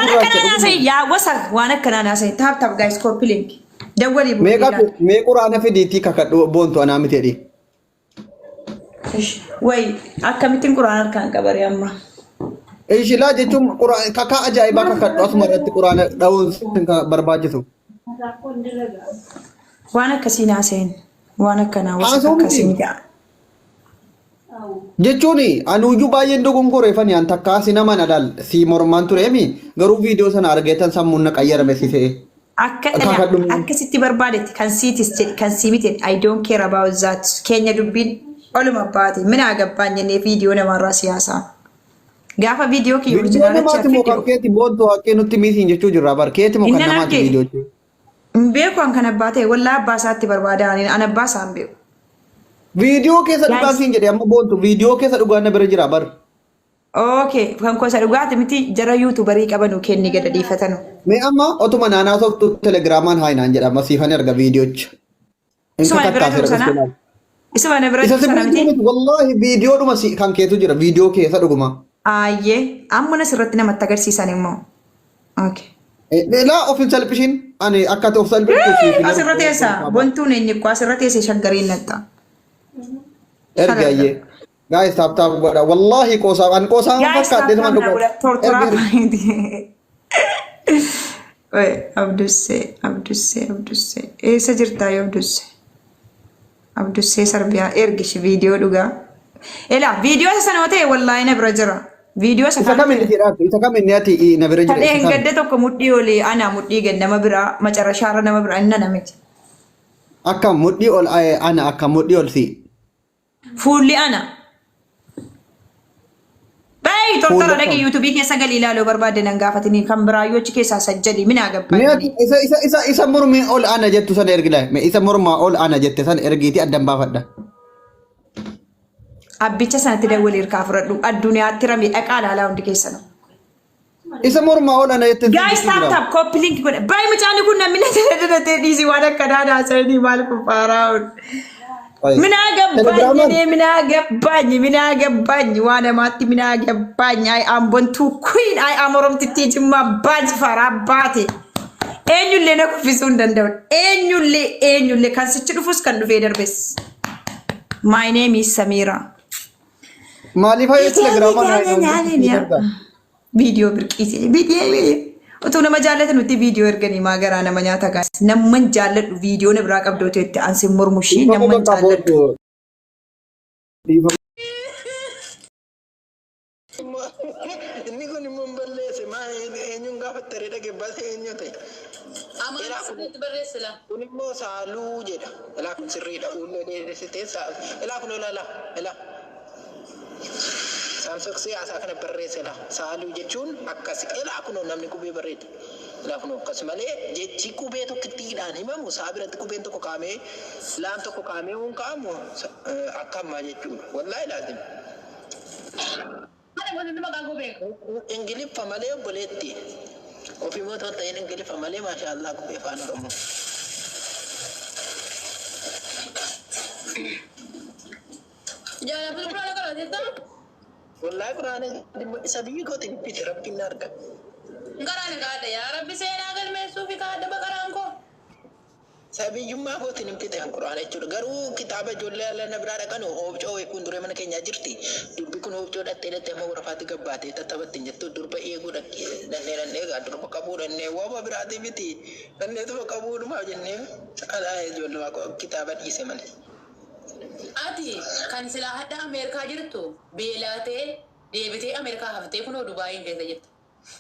Waan gurraacha akkanaa dhuguma. naasa'in yaa wasa waan akkanaa naasa'in tap tap guys copy link. Dawwalii Mee bu'uura qabu mee quraana fidiitii kakadhu boontu anaa miti jedhi. Way akkamittiin quraan harkaan qabare amma. Ishilaa jechuun kakaa ajaa'ibaa kakadhu asuma irratti quraana dha'uun sin barbaachisu. Waan akkasii naasa'in waan akkanaa wasa Haasa'uu akkasii miti. miti. Jechuun anuuyyuu baay'een dogongoreefani an takkaa si nama nalaal si mormaan tureemi garuu viidiyoo sana argeetan sammuun na qayyarame si se'e. Akka dhala Kakadhu mee. akkasitti barbaadetti kan siitis jedhi kan sii miti I don't care about that. Keenya dubbiin oluma baate minaa gabbaan jennee viidiyoo namaarraa siyaasaa. Gaafa viidiyoo kiyya Viidiyoo orijinaala namaati moo kan fidde keeti boontu haqqee nutti miisiin jechuu jirra bar keeti moo kan Innan namaati arge. viidiyoo jechuun. Hin beeku an kan abbaa ta'e wallaa abbaa isaatti barbaada ani an abbaa isaa hin beeku. Viidiyoo keessa dhugaan Guys. siin jedhe amma boontu viidiyoo keessa dhugaan na bira jira bar. Okay, kan gosa dhugaati miti jara yuutuubarii qabanu kenni gada dhiifatanu. Mee amma otuma naanaa softu telegiraamaan haa hinaan jedhama siifan erga viidiyoocha. Hin Isuma na bira kakattaa jiru seera sana. dhuftee laal. Isuma na bira Isa jiru si sana bira jiru miti. miti wallaahi viidiyoodhuma si kan keetu jira viidiyoo keessa dhuguma. Aayyee amma na sirratti namatti agarsiisan immoo. Okay. Laa of hin salphishin ani akka ati of salphiftu siif hin Asirra ergu. teessa bontuun eenyu asirra teesse shaggariin natta. Ergi ayyee. Guys tap tap godha wallaahi qoosaa an qoosaa hin Guys, fakkaadhe tap tuma tap na dhugaa. godha tortoraa Ergi ergi. faayiti. Oye, Abdussee, Abdussee, Abdussee. Eessa jirtaa yoo Abdussee? Abdussee Sarbiyaa ergishi viidiyoo dhugaa. Elaa viidiyoo isa sana yoo ta'e wallaahi na bira jira. Viidiyoo isa Isa kaan kam inni jedhaatu isa kam inni ati na bira jira Kadhee isa hin kam. gadde tokko mudhii olii ana mudhii gad nama biraa macarashaarra nama biraa inni ana miti. Akkam mudhii ol ana akkam mudhii ol si. Fuulli ana. Bayi Fuulli tortora dhaqi akkam. yuutuubii keessa galii ilaaluu barbaadde nan gaafatini kan biraa yoo achi keessaa sajjali minaa Mee gabbaan ati isa isa isa isa mormii ol ana jettu sana ergi laa. Mee isa mormaa ol ana jette sana ergiitii addan baafadha. Abbicha sanatti dawwalii hirkaa fudhadhu addunyaatti rame dhaqaa ilaalaa hundi keessanuu. Isa mormaa ol ana jette Guys, jechuu tap jira. tap copy link godha. Bayi mucaani kun namni na jala dhiisi waan akkanaa naasa'anii maal kuffaaraa. Minaa gabbaany Telegiraamaan jedhee minaa gabbaany minaa gabbaany waa namaatti minaa gabbaany I am bontuu queen I am oromtittii jimmaa baansi faraa baate. Eenyullee na kuffisuu hin danda'u. Eenyullee eenyullee kan sichi dhufus kan dhufee darbes. My name is Samira. Maaliif hayyuu telegiraamaan haa Viidiyoo birqiisee viidiyoo utuu nama jaallatan nuti viidiyoo erganii maa garaa nama nyaata gaas namman jaalladhu viidiyoo na biraa qabdu otoo itti aansee mormu ishii Dhiifama namman bakka jaalladhu. boontu. Dhiifama. Inni kun immoo hin balleesse maa eenyuun gaafatte ree dhage base eenyu ta'e. Amaan Ilaa kun sirriitti barreessi laa. kun immoo saaluu jedha. Ilaa kun sirriidha. Uullee dheeressitee ilaa kun ilaa ilaa. Saamsoksee haasaa kana barreesse laa. Saaluu jechuun akkas ilaa kunoo namni qubee barreesse. Ilaa kunoo akkas malee jechi qubee tokkittiidhaan himamu saa biratti qubeen tokko kaa'amee laan tokko kaa'amee uun kaa'amu akka ammaa jechuudha. Wallaahi laazim. Mana wanti maqaa koo beeku. Ingiliffa malee obboleetti. Ofii moo otoo hin ta'in Ingiliffa malee maashaa Allah qubee afaan Oromoo. Jaalala quraana qaraateetta? Wallaahi quraana isa biyyi kootiin bite rabbiin na arga. Qaraani kaadha yaa rabbi seenaa galmeessuu fi kaadha baqaraan koo. Sabiyyummaa kootiin hin fixe an quraana jechuudha. Garuu kitaaba ijoollee ala na biraa dhaqanu oobcoo wayii fuulduree mana keenyaa jirti. Durbi kun oobcoo dhattee dhattee amma warafaatti gabbaatee tattaphatti hin jettu. Durba eeguu dhannee dhannee egaa durba qabuu dhannee waama biraatii miti. Dhanneetuma qabuudhumaaf jennee alaa ijoollee kitaaba dhiise malee. Ati kan silaa hadha Ameerikaa jirtu beelaatee deebitee Ameerikaa haftee kunoo Dubaayiin keessa jirta.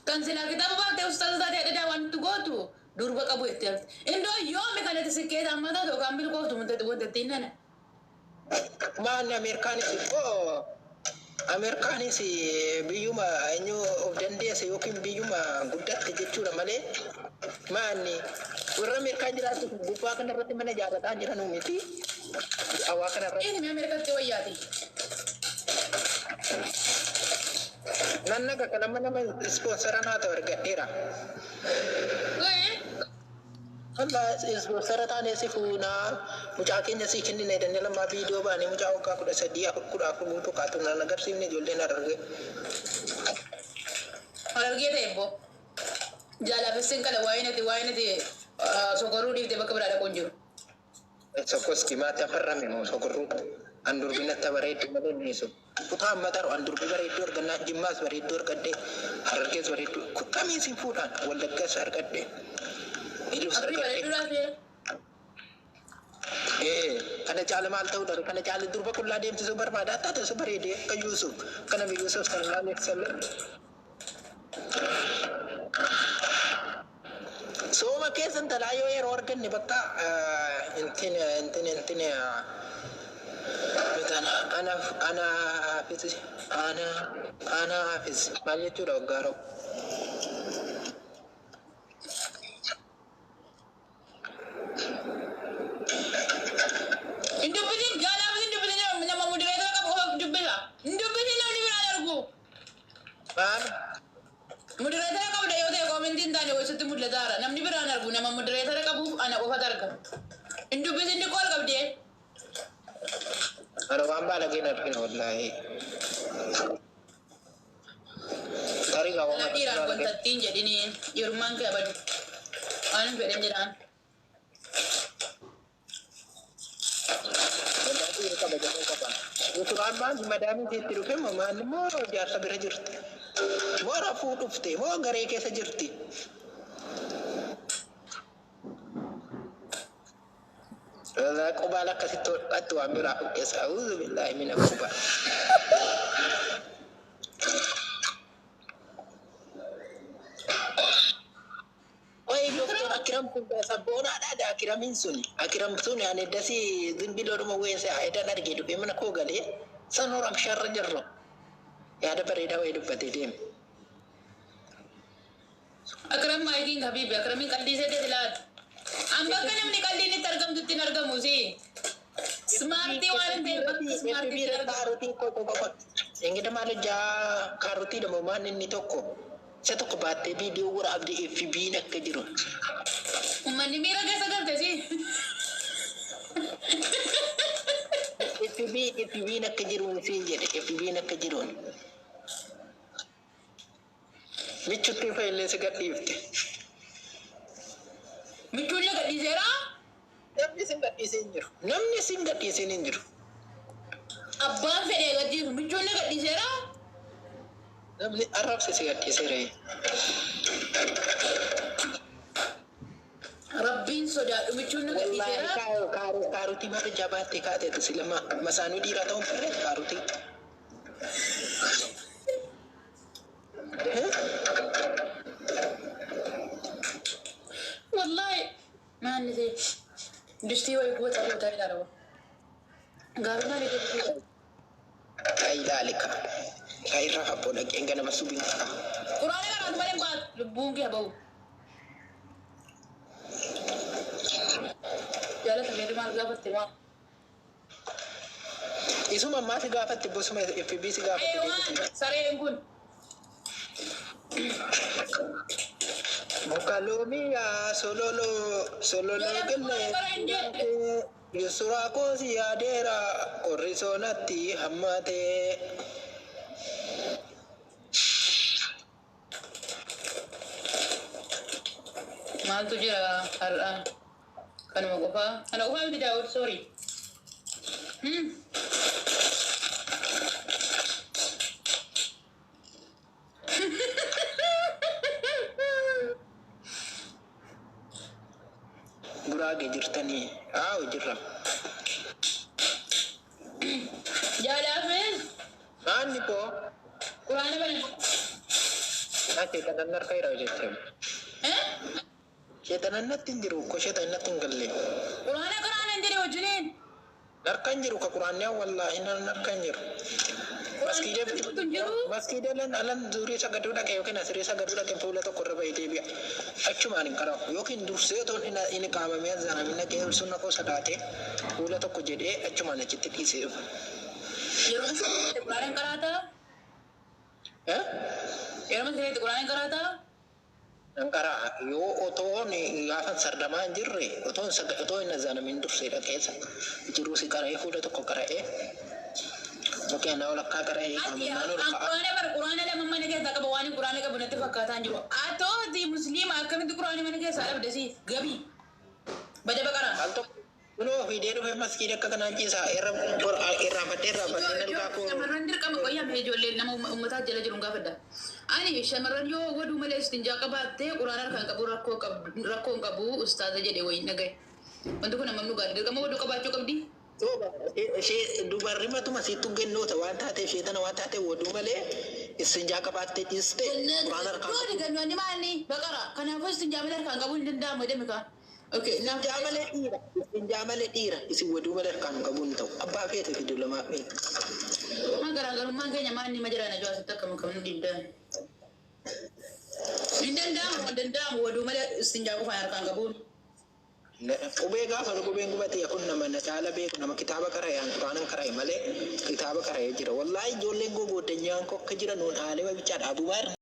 Kan silaa kitaaba baaftee ustaaza taatee adda waan itti gootu durba qabu itti hafte. Indoo yoomi kanatti sikkeeta amma taatu yookaan milkooftu wanta ittiin nana. Maan Ameerikaanis immoo Ameerikaanis biyyuma eenyu of dandeesse yookiin biyyuma guddatte jechuudha malee maanni warra Ameerikaa jiraatu gubbaa kanarratti mana ijaarrataa jiranuu miti. Hawaa kanarratti. Dhiisni Ameerikaatti wayyaati. Nan naga kan amma nama ispoonsara naa ta'u argadheera. Wallah ispoonsara taanee si fuunaa mucaa keenya sii kennina jedhanii lamaa viidiyoo baanii mucaa waggaa 13 14 guutuu kaatu nan agarsiifne ijoolleen Harargee. Harargee ta'e ibboo. Jaalaafis kala waa'ee nati sokorruu dhiiftee bakka biraa dhaquun jiru. Sokoski maatti afarrame moo sokorruu an durbi natti bareeddu malee hin dhiisu. Kutaa amma taru an durbi bareedduu argannaa, Jimmaas bareedduu argadhe, Harargees bareedduu, kamiin siin fuudhaan, Wallaggaas argadhe. Ilus Abrii argadhe. Bareedduu laafee. Ee, kana caala maal ta'uu dha? Kana caala durba qullaa deemsisuu barbaada. Taate su bareedee akka Yuusuf, akka Nabi Yuusuf sallallahu alaihi wasallam. Sooma keessa intalaa yoo yeroo arganne bakka intin intin intin ana ana hafiz ana ana hafiz maal jechuudha waggaa roo. Hin dubbisin, jaalaafis hin dubbisin, nama mudireetara qabu qofa dubbisa. Hin dubbisin, namni biraan argu. Maal? Mudireetara qabda yoo ta'e koomentiin hin taane sitti mul'ataara. Namni biraan argu, nama mudireetara qabuuf ana qofatu arga. Hin dubbisin, diqqoo ol qabdee. Ana waan baalageen argina wallaahi. Tarii Kana waan dhiiraan kontattiin jedhini dhiirummaan kee abadu. Waan hin fedhin jedhaan. Wallaahi kabajamuu qaba. Uturaan maal madaamiin itti dhufe moo maal moo jaarsa bira jirti? Moo rafuu dhufte moo garee keessa jirti? Qubaan akkasitti hodhattu waan biraa of A'uudhu billaahi mina qubaa. Wayi Doktor Akiram kun sabboonaadha. Akiramiin sun, Akiram sun, ani dasi zimbiloodhuma weesse edan argee dhufee mana koo galee sanoo ramshaarra jirru. Yaada bareedaa wayii dubbatee deeme. Akram maayikiin habiibi akramiin qalbii seetee laata. An bakka namni qalliin itti argamtutti hin argamu si. Smaartii waan hin ta'eef bakka smaartiitti hin argamu. Kaarotii qoqqoqqo. Engida maal hojjaa kaarotii dha maan inni tokko. Isa tokko baattee viidiyoo waraabdee FB'n akka jiru. Uummanni miira keessa galte si. FB FB'n akka jiruun siin jedhe, FB'n akka jiruun. Michutti fayyillee si gadhiifte. Michuun gadhiiseera. Namni sin gadhiisee hin jiru. Namni sin gadhiisee hin jiru. Abbaan fedhee gadhiisu, michuun gadhiiseera. Namni arrabse si gadhiiseera. Rabbiin sodaadhu, michuun gadhiiseera. Kaarotii maal hojjaa baattee kaateetu si lama masaanuu dhiiraa ta'uun fedhe kaarotii. Wallahi maalli ta'e distii wayii goota goota ilaala. Gaarii maali jedhu? Kaa ilaalika. Kaa irraa fabboo dhaqeen ganama subiin ka'a. Quraana karaatu malee hin baatu, lubbuun kee bahu. Jaalata meetii maal gaafatte maal? Isuma ammaa si gaafatte, bosuma FB si gaafatte. Eewwan sareen kun. Muka loomiyaa sololoo sololoo qillee yusuraa koo si yaadeera qorri soonatti hammatee. Maaltu jira har'a? Kanuma qofaa. Kana qofaa miti, Daawud, sorry. Guraagee jirtanii haa jirra. Jaalaafeen Maanni koo quraana bana. naa sheexanan harka jira jechuudha. Eh? Sheexanan natti hin jiru ko, sheexanan natti hin galle. Quraana quraana hin jedhe wajjiniin. Harka hin jiru ka quraanni, wallaahi nan harka hin jiru. Quraanni hin jiru. Maskiida alan alan zuurii sagaduu dhaqe yookiin asirii sagaduu dhaqe, fuula tokko irra bahee deebi'a. Achumaan hin qara'u yookiin dursee otoon inni qaamamee azzaanamee naqee sunna koo sadaatee fuula tokko jedhee achumaan achitti dhiisee dhufa. Yeroo masgiidatti quraana hin qaraataa? Eh? Yeroo masgiidatti quraana hin qaraataa? Nan qara'a yoo otoon gaafa sardamaa hin jirre, otoon otoo hin azzaanamin dursee dhaqee jiruu si qara'ee, fuula tokko qara'ee yookiin anaa walakkaa qara'ee Ati qaamamnaan ol an ka'a. Quraana bara quraana lama mana keessaa qaba, waan hin quraana qabu natti fakkaataa hin jiru. Atooti musliima. keessaa dhabde si gabii. Bada baqara. Al tokko kunoo fidee dhufe maskiin akka kanaan ciisaa irraanfadhee irraanfadhee nalgaa koo. Shamarran dirqama qoyyame ijoollee nama uummataa jala jiru gaafadha. Ani shamarran yoo waduu malee istinjaa qabaattee quraana harkaan qabu rakkoo qabdu rakkoo hin qabu ustaaza jedhe wayi nagaye. Wanti kun hammam dhugaadha? Dirqama waduu qabaachuu qabdi? Ishee dubarri matuma siittu gennoota waan taateef ishee tana waan taateef waduu malee istinjaa qabaattee ciiste quraana harkaan Gooni gannoonni maalni baqara. Kanaafuu istinjaa malee harkaan qabuu hin danda'amu jedhame kaa. Okay, naaf Istinjaa malee dhiira. Istinjaa malee dhiira. Isin waduu malee harkaan qabuu hin ta'u. Abbaa feete fidu lamaa feete. Maa garaagarummaan keenya maal nima jiraan ijoo asitti akkam akkam nu dhiibdaan. Hin danda'amu hin danda'amu waduu malee istinjaa qofaan harkaan qabuun. Qubee gaafa qubeen gubatee kun nama na caala beeku nama kitaaba qara'e quraanan qara'e malee kitaaba qara'ee jira. Wallaahi ijoolleen gogoodanyaan kokka jira nuun aalima bichaadha. Abubaar